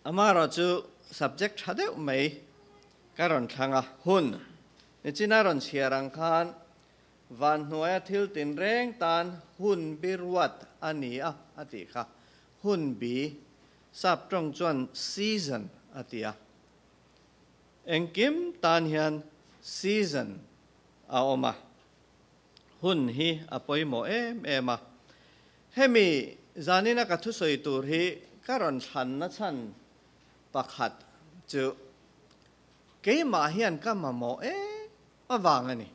Amaherawhchu subject tha deuh mai ka rawn thlang a, hun nichina rawn chhiar ang khan Vanhnuaia thil tinreng tan hun bi ruat a ni a a tih kha. Hun bi, sap tawng chuan season a ti a. Engkim tan hian season a awm a. Hun hi a pawimawh em em a. Hemi zanina ka thusawi tur hi ka rawn thlanna chhan pakhat chu keimah hian ka mamawh em avang a ni.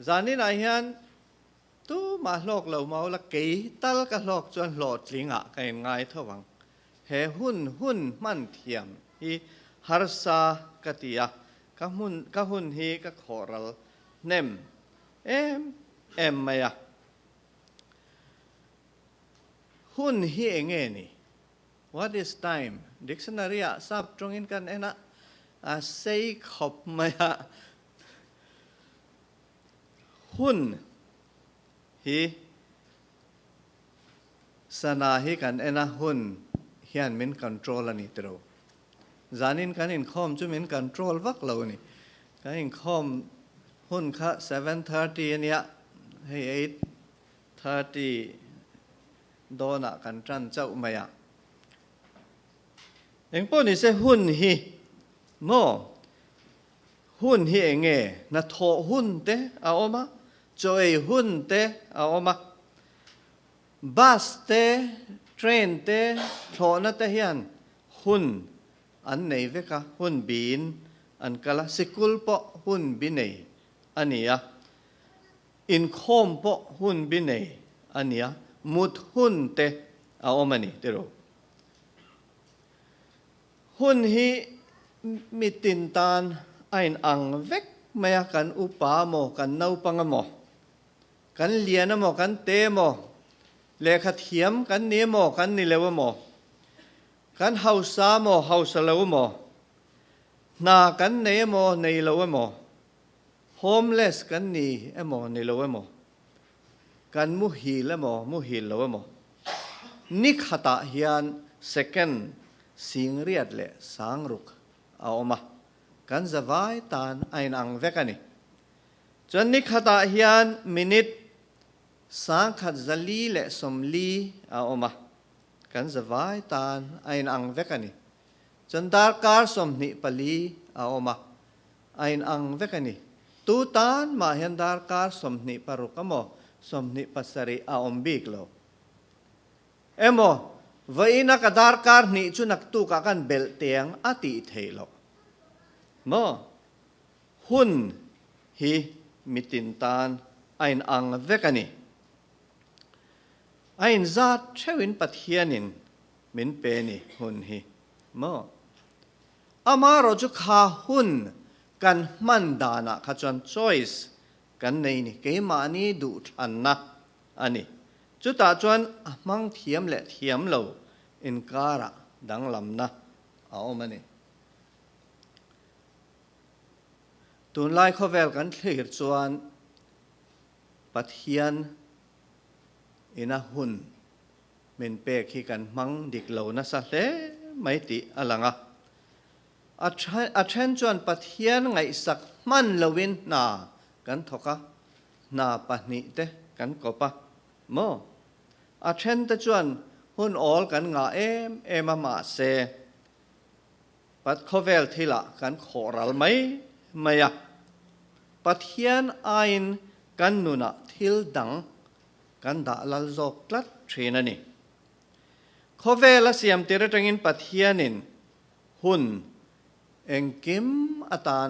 Zaninah hian tumah hlawk lo mau la kei tal ka hlawk chuan hlawhtlingah ka inngai tho ang. He hun hun hman thiam hi harsa ka ti a, ka hmun ka hun hi ka khawhral hnem em em mai a. Hun hi enge ni? What is time? Dictionary ah sap tawngin kan en a, a sei khawp mai a. Hun hi sana hi kan en a, hun hian min control a ni tiro. Zanin kan inkhawm chu min control vak lo a ni. Kan inkhawm hun kha 7:30 a nia, hei 8:30 dawnah kan tan chauh mai a. Engpawh ni se hun hi maw? Hun hi eng nge? Hnathawh hun te a awm a, chaw ei hun te a awm a. Bus te, train te, thlawhna te hian hun an nei vek a, hun biin an kal a, sikul pawh hun bi nei a ni a. Inkhawm pawh hun bi nei a nia, mut hun te a awm a ni tiraw? Hun hi mitin tan a in ang vek mai a, kan upa maw, kan naupang emaw, kan lian emaw, kan te emaw, lehkha thiam kan ni emaw, kan ni lo emaw, kan hausa emaw, hausa lo emaw, hna kan nei emaw, nei lo emaw, Homeless kan ni emaw ni lo emaw, kan muhil emaw muhil lo emaw, ni khatah hian second singriat leh sangruk a awm a, kan zavai tan a inang vek a ni. Chuan ni khatah hian minute sangkhat zali leh sawmli a awm a, kan zavai tan a inang vek a ni. Chuan darkar 24 a awm a, A inang vek a ni. Tu tan mah hian darkar 26 emaw 27 a awm bik lo. Emaw, vawiina ka darkar hnih chu naktukah kan belh teng a tih theih loh. Maw? Hun hi mitin tan a inang vek a ni. A inzat theuhin Pathianin min pe ni hun hi. Maw? Amaherawh chu kha hun kan hman danah kha chuan choice kan nei ni, keimahni duhthlanna a ni. Chutah chuan a hmang thiam leh thiam lo inkarah danglamna a awm a ni. Tunlai khawvel kan thlir chuan Pathian ina hun Min pek hi kan hmang dik lo nasa hle mai tih a lang a. A then chuan Pathian ngaihsak hman loin hna kan thawk a, hna pahnih te kan kawp a maw? A then te chuan hun awl kan ngah em em a mahse Pat khawvel thilah kan khawh ral mai mai a. Pathian aiin kan nunah thil dang Kan dah lal zawk tlat thin a ni. Khawvel a siam tir atangin Pathianin hun engkim atan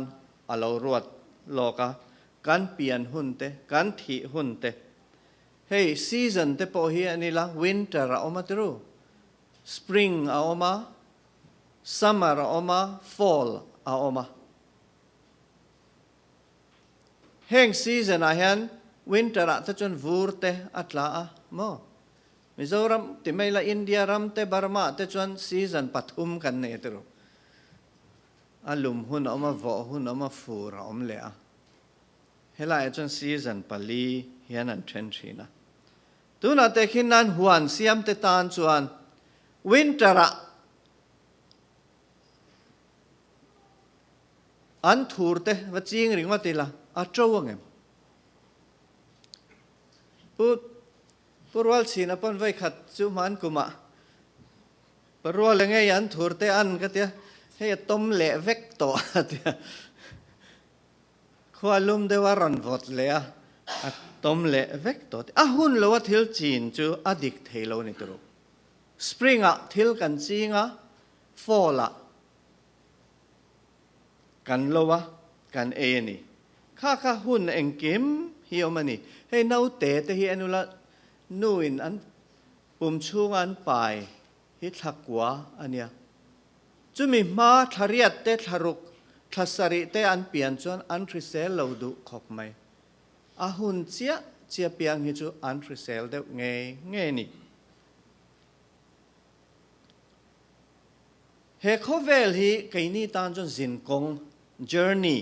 a lo ruat lawk a, kan pian hun te, kan thih hun te, hei season te pawh hi a ni la, winter a awm a tiru, spring a awm a, summer a awm a, fall a awm a. Heng season ah hian winter ah te chuan vur te a tla a maw? Mizoram ti mai la India ram te Burma ah te chuan season pathum kan nei tiro. A lum hun a awm a, vawh hun a awm a, fur a awm leh a. Helai ah chuan season pali hian an then thin a. Tunah te khi nan huan siam te tan chuan. Winter ah an thur te va ching ringawt ila a to angem? Pu Pu Rualchhina pawn vawikhat chu hman kumah Pa Ruala ngei an thur te an ka tia, hei a tawm leh vek tawh a tia. Khua lum deuh a rawn vawt leh a, a tawm leh vek tawh a tia. A hun lo a thil chin chu a dik thei lo ni tur. Spring ah thil kan ching a, fall ah kan lo a, kan ei a ni. Kha kha hun engkim hi awm a ni. Hei naute te hi en ula nu in an pum chhunga an pai hi thla kua a nia. Chumi hma thla riat te, thla ruk, thla sarih te an pian chuan an hrisel lo duh khawp mai. A hun chiah chiah piang hi chu an hrisel deuh ngei ngei a ni. He khawvel hi keini tan chuan zinkawng, journey,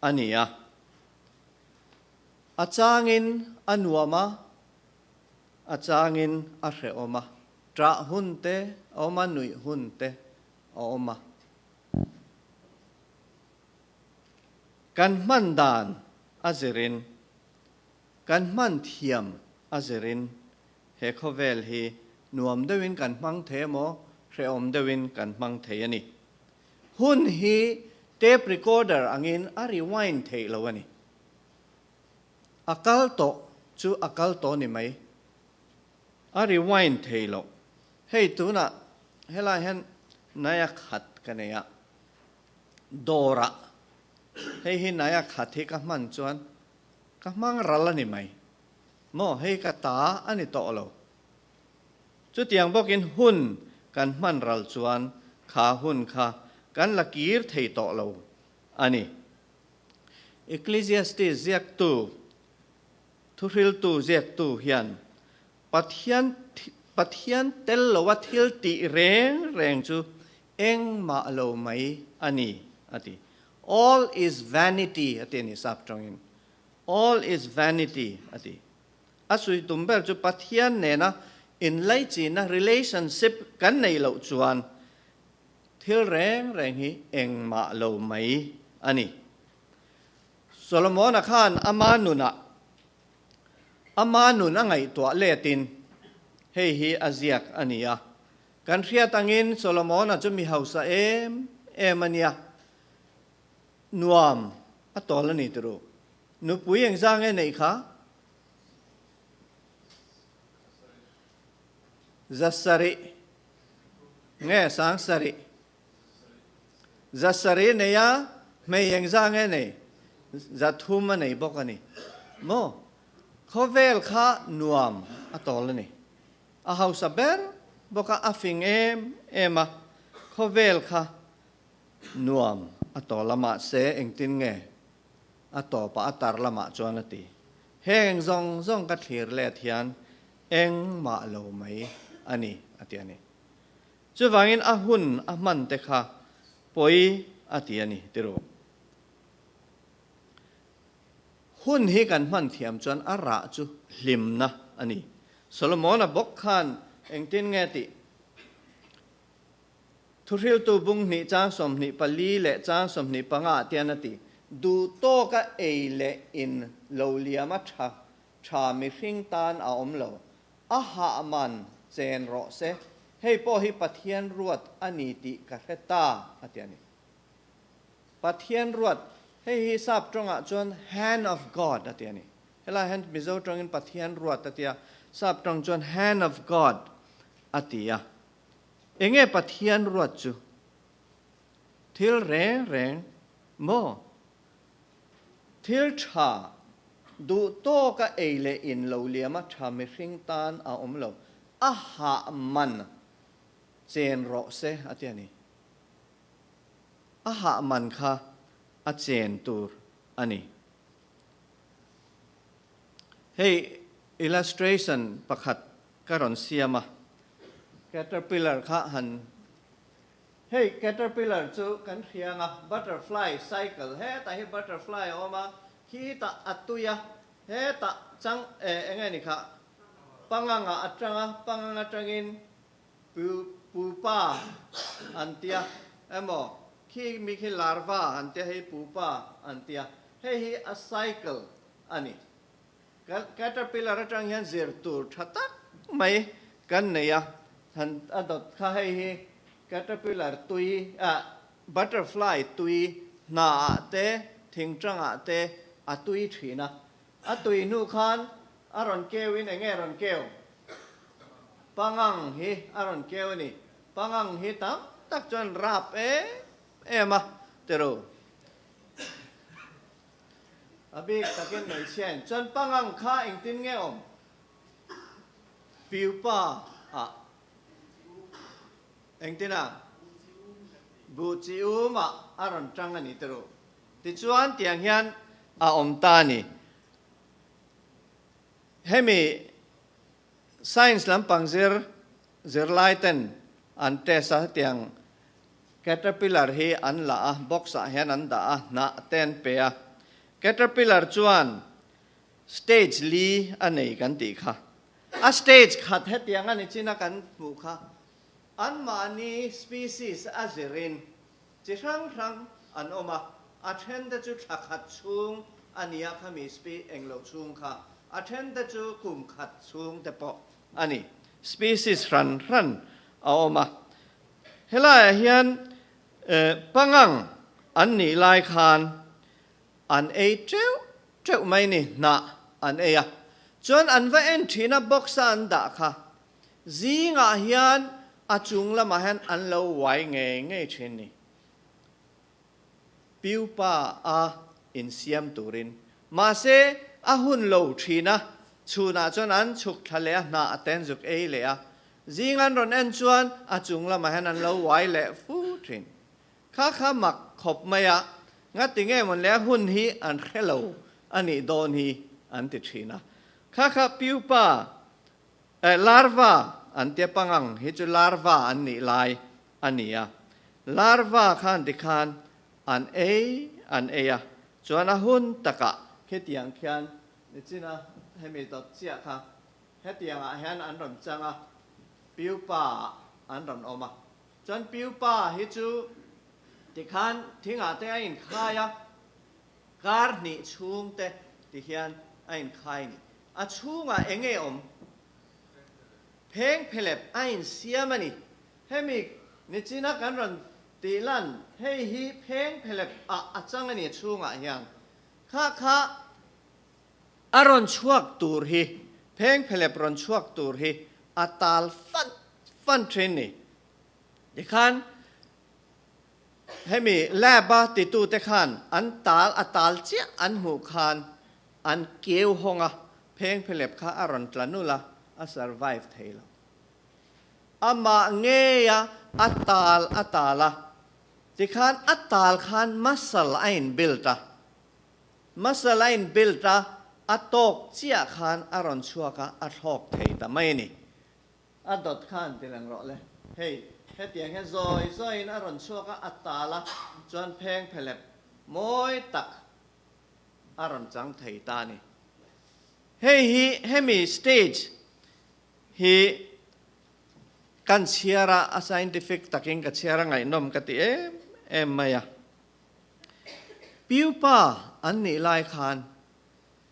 a ni a. A changin a nuam a, a changin a hrehawm a. Ṭah hun te a awm a, nuih hun te a awm a. Kan hman dan a zirin, kan hman thiam a zirin he khawvel hi nuam deuhin kan hmang thei emaw, hrehawm deuhin kan hmang thei a ni. Hun hi tape recorder angin a rewind theih lo a ni. A kal tawh chu a kal tawh ni mai. A rewind thei lo. Hei tunah helai hian naya khat ka nei a, dawrah hei hi naya khat hi ka hman chuan ka hmang ral a ni mai. Maw hei ka ta a ni tawh lo. Chutiang bawkin hun kan hman ral chuan kha hun kha kan la kir thei tawh lo a ni. Ecclesiastes ziaktu, thuhriltu ziaktu hian Pathian Pathian tel loa thil tih reng reng chu engmah lo mai a ni a ti. All is vanity a ti a ni sap tawngin. All is vanity a ti. A sawi tum ber chu Pathian nena inlaichinna, relationship, kan neih loh chuan thil reng reng hi engmah lo mai a ni. Solomona khan ama nunah ama nun a ngaihtuah letin hei hi a ziak a ni a. Kan hriat angin Solomona chu mi hausa em em a nia. Nuam a tawl a ni turu. Nupui engzah nge neih kha? Zasarih nge sangsarih? Zasarih nei a, hmei engzah nge nei? Zathum a nei bawk a ni. Maw? Khawvel kha nuam a tawl a ni. A hausa ber bawk a, a fing em em a, khawvel kha Nuam a tawh lamah se engtin nge a tawpah a tar lamah chuan a ti. Heng zawng zawng ka thlir let hian engmah lo mai a ni a ti a ni. Chuvangin a hun a hman te kha pawi a ti a ni ti ru. Hun hi kan hman thiam chuan a rah chu hlimna a ni. Solomona bawk khan engtin nge tih Thuhriltu bung hnih chang 24 leh chang 25 ah tian a ti, Duh tawka ei leh in lo liam a tha tha mihring tan a awm lo, a hah man chen rawh se, hei pawh hi Pathian ruat a ni tih ka hre ta a ti a ni. Pathian ruat, hei hi sap tawngah chuan hand of God a ti a ni. Helai hian Mizo tawngin Pathian ruat a ti a, sap tawng chuan hand of God a ti a. Enge Pathian ruat chu? Thil reng reng maw? Thil tha, duh tawka ei leh in lo liama tha mihring tan a awm lo, a hah man chen rawh se a ti a ni. A hah man kha a chen tur a ni. Hei illustration pakhat ka rawn siam a, caterpillar kha han, hei caterpillar chu kan hria ang a, butterfly cycle, hetah hi butterfly a awm a, khitah a tui a, hetah chang eh eng nge ni kha, pangang ah a tang a, pangang atangin. Pupa an tia emaw khi mi khi larva an tia hei pupa an tia. Hei hi a cycle a ni. Caterpillar atang hian zir tur tha tak mai kan nei a, han a dawt kha hei hi caterpillar tui ah butterfly tui hna ah te thingtang ah te a tui thin a. A tui hnu khan a rawn keu in enge rawn keu? Pangang hi a rawn keu a ni. Pangang hi tam tak chuan rap em em a ti ru. A bik takin hmeichhiain chuan pangang kha engtin nge awm? Piupa ah engtin a? Buh chi um ah a rawn tang a ni ti ru. Tichuan tiang hian a awm ta a ni. Hemi science lampang zir zirlai ten an test a, hetiang caterpillar hi an la a, box ah hian an dah a, hnah te an pe a. Caterpillar chuan stage li a nei kan tih kha. A stage khat hetiang a ni chin a kan hmuh kha. Anmahni species a zirin Chi hrang hrang an awm a, a then te chu thla khat chhung a nia khami spe eng lo chhung kha, a then te chu kum khat chhung te pawh a ni. Species hran hran a awm a. Helaiah hian pangang an nih lai khan an ei teuh teuh mai ni, hnah an ei a. Chuan an va en thin a box a an dah kha Zingah hian a chung lamah hian an lo uai ngei ngei thin ni. Piupa a insiam turin. Mahse, a hun lo thin a, chhunah chuan an chhuk thla leh a, hnah a ten zuk ei leh a. Zing an rawn en chuan a chung lamah hian an lo uai leh fu thin. Kha kha mak khawp mai a, ngati nge mawn le a hun hi an hre lo a nih dawn hi an ti thin a. Kha kha piupa Eh, larva an tia pangang hi chu larva an nih lai a ni a. Larva khan tikhan an ei an ei a, chuan a hun takah khitiang khian nichina hemi dawt chiah kha hetiangah hian an rawn chang a, pupa ah an rawn awm a. Chuan pupa hi chu tikhan thingah te a inkhai a, Kar hnih chhung te ti hian a inkhai ni. A chhungah eng nge awm? Pheng phelep a insiam a ni. Hemi nichina kan rawn tih lan hei hi pheng phelep ah a chang a ni a chhungah hian. Kha kha a rawn chhuak tur hi, pheng phelep rawn chhuak tur hi a tal fan fan thin ni. Tikhan Hemi lab a titute khan an tal a tal chiah an hmuh khan an keu hawng a, phengphelep kha a rawn tla nul a, a survive thei lo. Amah ngei a a tal a tal a, tikhan a tal khan muscle a in build a, muscle a in build a, a tawk chiah khan a rawn chhuak a, a thlawk thei ta mai a ni. A dawt khan ti lang rawh le. Hei, hetiang hian zawi zawiin a rawn chhuak a, a tal a, chuan pheng phelep mawi tak a rawn chang thei ta a ni. Hei hi hemi stage hi kan chhiar a, a scientific takin ka chhiar a ngaihnawm ka ti em em mai a. Pupa an nih lai khan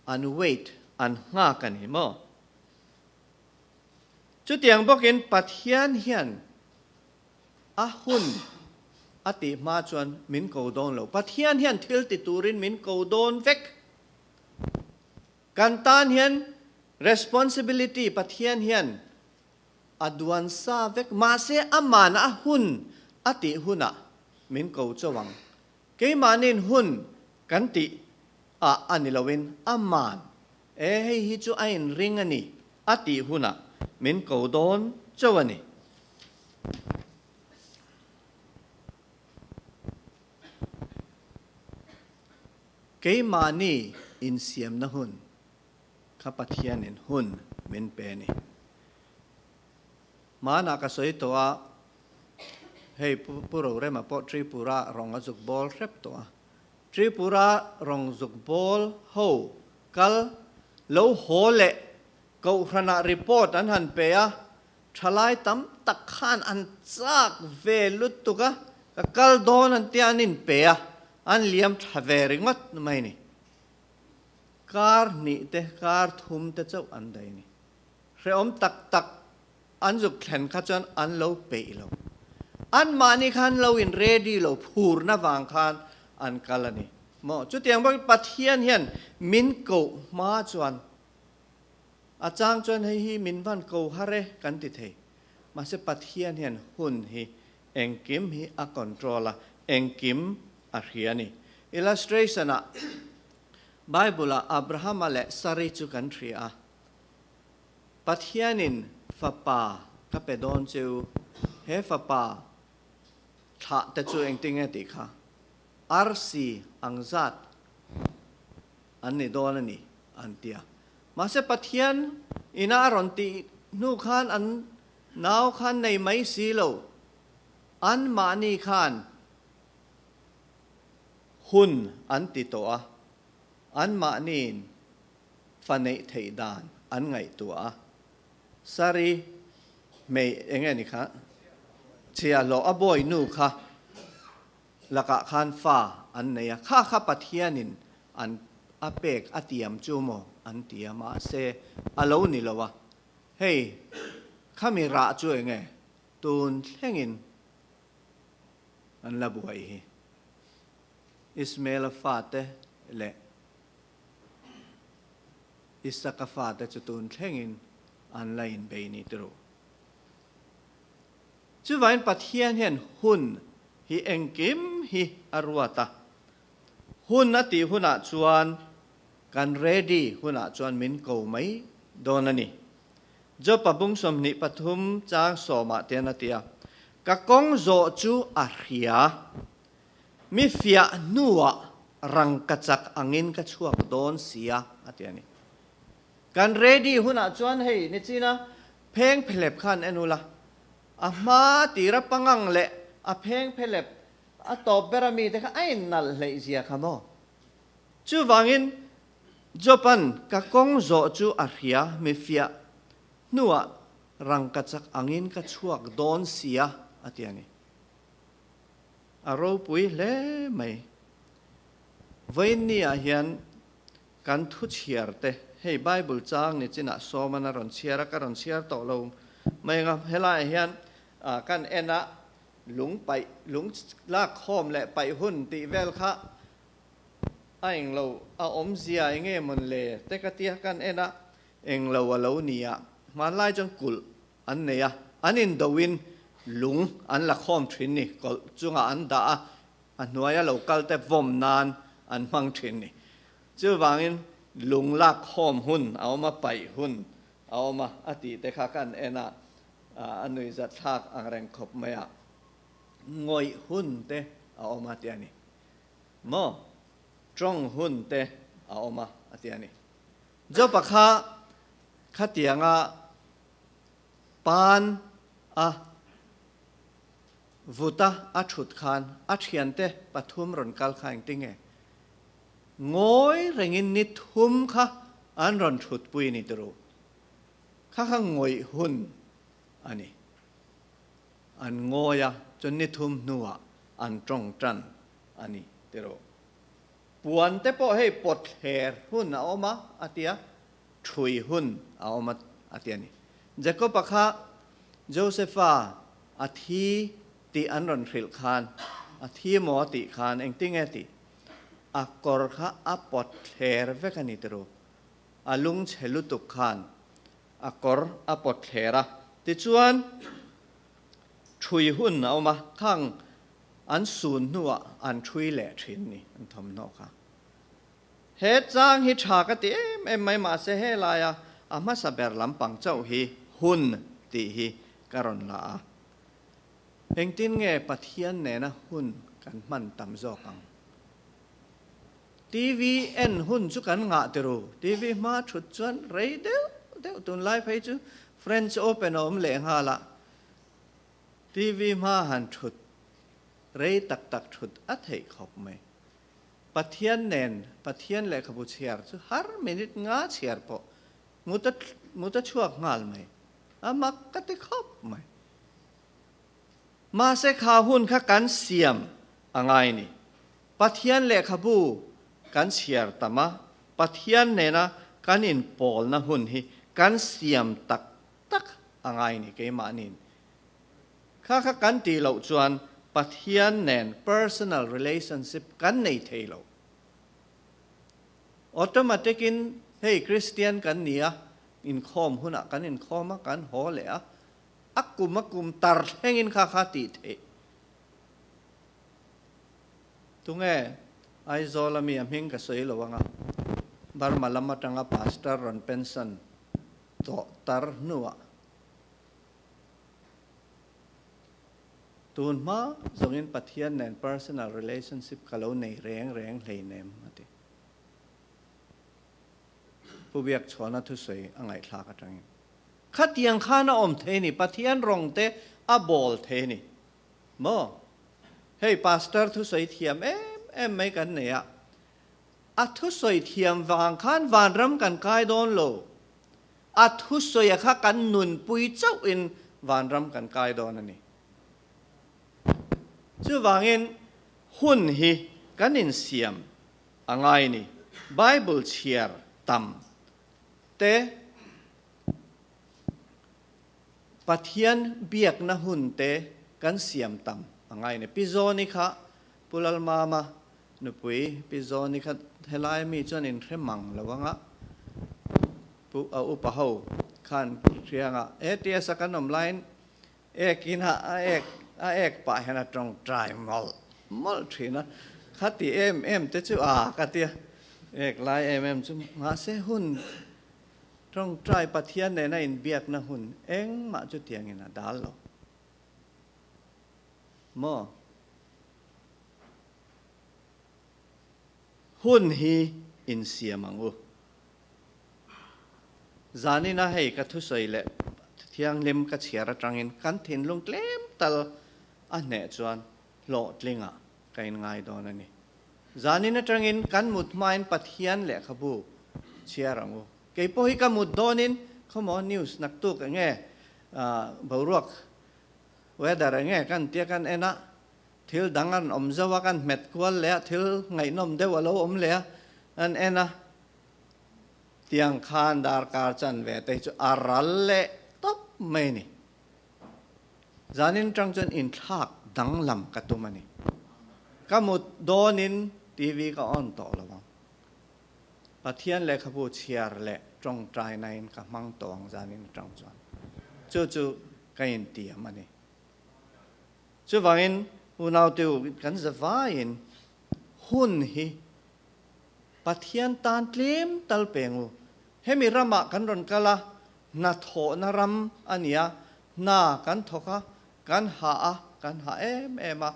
an wait an nghak a ni maw? Chutiang bawkin Pathian hian a hun a tih hma chuan min ko dawn lo. Pathian hian thil ti turin min ko dawn vek. Kan tan hian responsibility Pathian hian a duan sa vek. Mahse aman a hun a tih hunah min ko chauh ang. Keimahniin hun kan tih ah a ni loin aman E, hei hi chu a inring a ni, a tih hunah min ko dawn chauh a ni. Keimahni insiamna hun kha Pathianin hun min pe a ni. Hmanah ka sawi tawh a, hei Pu Rorema pawh Tripura rawng a zuk bawl hrep tawh a. Tripura rawng zuk bawl ho kal lo haw leh Kohhranah report an han pe a, Thalai tam tak khan an chak ve lutuk a, ka kal dawn an tia an inpe a, an liam tha ve ringawt mai ni. Kar hnih te, kar thum te chauh an daih ni. Hrehawm tak tak an zuk thlen kha chuan an lo peih lo. Anmahni khan lo in ready lo phurna vang khan an kal a ni maw? Chutiang bawkin Pathian hian min koh hma chuan A chang chuan hei hi min van ko har e kan ti thei. Mahse Pathian hian hun hi engkim hi a control a, engkim a hria a ni. Illustration ah Bible ah Abrahama leh Sari chu kan hria a. Pathianin fapa ka pe dawn cheu, he fapa thlah te chu engtinge tih kha arsi ang zat an ni dawn a ni, an ti a. Mahse Pathian ina a rawn tih hnu khan an nau khan nei mai si lo, anmahni khan hun an ti tawh a, anmahniin fa neih theih dan an ngaihtuah a. Sari hmei eng nge ni kha? Chhiahhlawh a bawinu kha lakah khan fa an nei a, kha kha Pathianin an a pek a tiam chu maw an ti a, mahse a lo ni lo a, hei khami rah chu eng nge tun thlengin an la buai hi. Ismaela fate leh Isaka fate chu tun thlengin an la inbei ni tiro. Chuvain Pathian hian hun hi engkim hi a ruat a, hun a tih hunah chuan kan ready hunah chuan min ko mai dawn a ni. Jopa bung 23 chang sawmah tian a ti a, Ka kawng zawh chu a hria, mi fiah hnuah rangkachak angin ka chhuak dawn sia a ti a ni. Kan ready hunah chuan hei nichina pheng phelep khan en ula, a hma tira pangang leh a pheng phelep a tawp ber ami te kha a innalh hleih zia kha maw? Chuvangin Job-a'n ka kawng zawh chu a hria mi fiah hnuah rangkachak angin ka chhuak dawn sia a ti a ni. A ropui hle mai. Vawiinni ah hian Kan thu chhiar te, hei Bible chang ni chinah Sawman a rawn chhiar a, ka rawn chhiar tawh lo mai ang a, helaiah hian kan en a, lung paih, lung lak khawm leh paih hun tih vel kha a englo a awmzia eng nge mawn le te ka tia kan en a, englo a lo ni a, hmanlai chuan kulh an nei a, an indoin lung an la khawm thin ni, kawlh chungah an dah a, A hnuaia lo kalte vawm nan an hmang thin ni. Chuvangin lung lak khawm hun a awm a, paih hun a awm a, a tih te kha kan en a, a nuihzat thlak ang reng khawp mai a. Ngawih hun te a awm a ti a ni. Maw? Tawng hun te a awm a, a ti a ni. Jopa kha khatianga pan a. Vuta a thut khan a thiante pathum rawn kal kha engtinge? Ngawi rengin ni thum kha an rawn thutpui ni turu. Kha kha ngawih hun a ni. An ngawi a, chuan ni thum hnuah an tawng tan a ni turu. Puan te pawh hei pawt thler hun a awm a, a ti a, thui hun a awm a, a ti a ni. Jakob-a kha Josepha A thi tih an rawn hrilh khan, a thi maw a tih khan engtinge tih? A kawr kha a pawt thler vek a ni tiru. A lung chhe lutuk khan a kawr a pawt thler a. Tichuan, ṭhui hun a awm a, khang an sun hnuah an ṭhui leh ṭhin ni an thawmhnaw kha. He chang hi ṭha ka ti em em mai mahse helaia a hmasa ber lampang chauh hi hun tih hi ka rawn la a. Engtin nge Pathian nena hun kan hman tam zawk ang? TV en hun chu kan ngah tiru, TV hma thut chuan rei deuh deuh tunlai phei chu French Open a awm lehnghal a, TV hma han thut rei tak tak thut a theih khawp mai. Pathian nen Pathian lehkhabu chhiar chu har minute nga chhiar pawh mut a mut a chhuak nghal mai. A mak ka ti khawp mai. Mahse kha hun kha kan siam a ngai ni. Pathian lehkhabu kan chhiar tam a, Pathian nena kan inpawlna hun hi kan siam tak tak a ngai ni keimahniin. Kha kha kan tih loh chuan Pathian nen personal relationship kan nei thei lo. Automatic in hei Kristian kan ni a, inkhawm hunah kan inkhawm a, kan haw leh a, a kum a kum tar thlengin kha kha tih theih. Tunge Aizawl ami a hming ka sawi lo anga, Burma lam atanga pastor rawn pension tawh tar hnuah tun hma zawngin Pathian nen personal relationship ka lo nei reng reng hleinem a ti. Pu Biakchhawna thusawi a ngaihthlak atangin. Khatiang khan a awm thei ni, Pathian rawng te a bawl thei ni maw? Hei Pastor thusawi thiam em em mai kan nei a, a thusawi thiam vang khan vanram kan kai dawn lo, a thusawi a kha kan nunpui chauhin vanram kan kai dawn a ni. Chuvangin hun hi kan insiam a ngai ni, Bible chhiar tam te, Pathian biakna hun te kan siam tam a ngai ni. Pi Zawni kha Pu Lalmama nupui Pi Zawni kha helai mi chuan in hre mang lo anga Pu a upa ho khan hrianga ATS a kan awm laiin ek in a a ek a ek pah hian a tawngtai mawlh mawlh thin a, khati em em te chu a ka tia ek lai em em chu mahse hun Tawngtai Pathian nena inbiakna hun engmah chutiangin a dal lo maw? Hun hi insiam ang u. Zanina hei ka thusawi leh thianghlim ka chhiar atangin kan thinlung tlem tal a hneh chuan hlawhtlingah ka inngai dawn a ni. Zanin atangin kan mut hmain Pathian lehkhabu chhiar ang u. Kei pawh hi ka mut dawnin khawmaw news naktuk enge boruak weather enge kan tia kan en a, thil dang an awm zauh a, kan hmet kual leh a, thil ngaihnawm deuh a lo awm leh a, an en a, tiang khan darkar chanve te hi chu a ral leh tawp mai a ni. Zanin tang chuan inthlak danglam ka tum a ni. Ka mut dawnin TV ka on tawh lo ang. Pathian lehkhabu chhiar leh tawngtainain ka hmang tawh ang zanin atang chuan. Chu chu ka intiam a ni. Chuvangin unaute u kan zavaiin hun hi Pathian tan tlem tal peng u. Hemi ramah kan rawn kal a, hnathawhna ram a ni a, hna kan thawk a, kan hah a, kan hah em em a.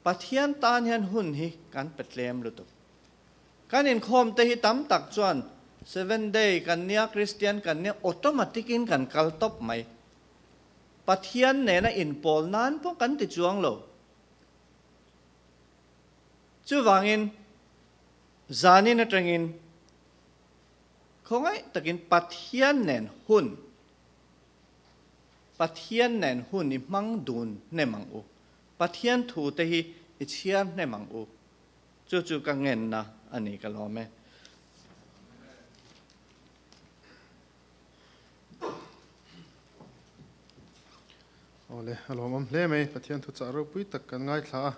Pathian tan hian hun hi kan pe tlem lutuk. Kan inkhawm te hi tam tak chuan Seven Day kan nia, Kristian kan nia, automatic in kan kal tawp mai. Pathian nena inpawl nan pawh kan ti chuang lo. Chuvangin zanin atangin Khawngaih takin Pathian nen hun Pathian nen hun i hmang dun hnem ang u. Pathian thu te hi i chhiar hnem ang u. Chu chu ka ngenna a ni ka lawm e. Awle, a lawmawm hle mai. Pathian thuchah ropui tak kan ngaithla a.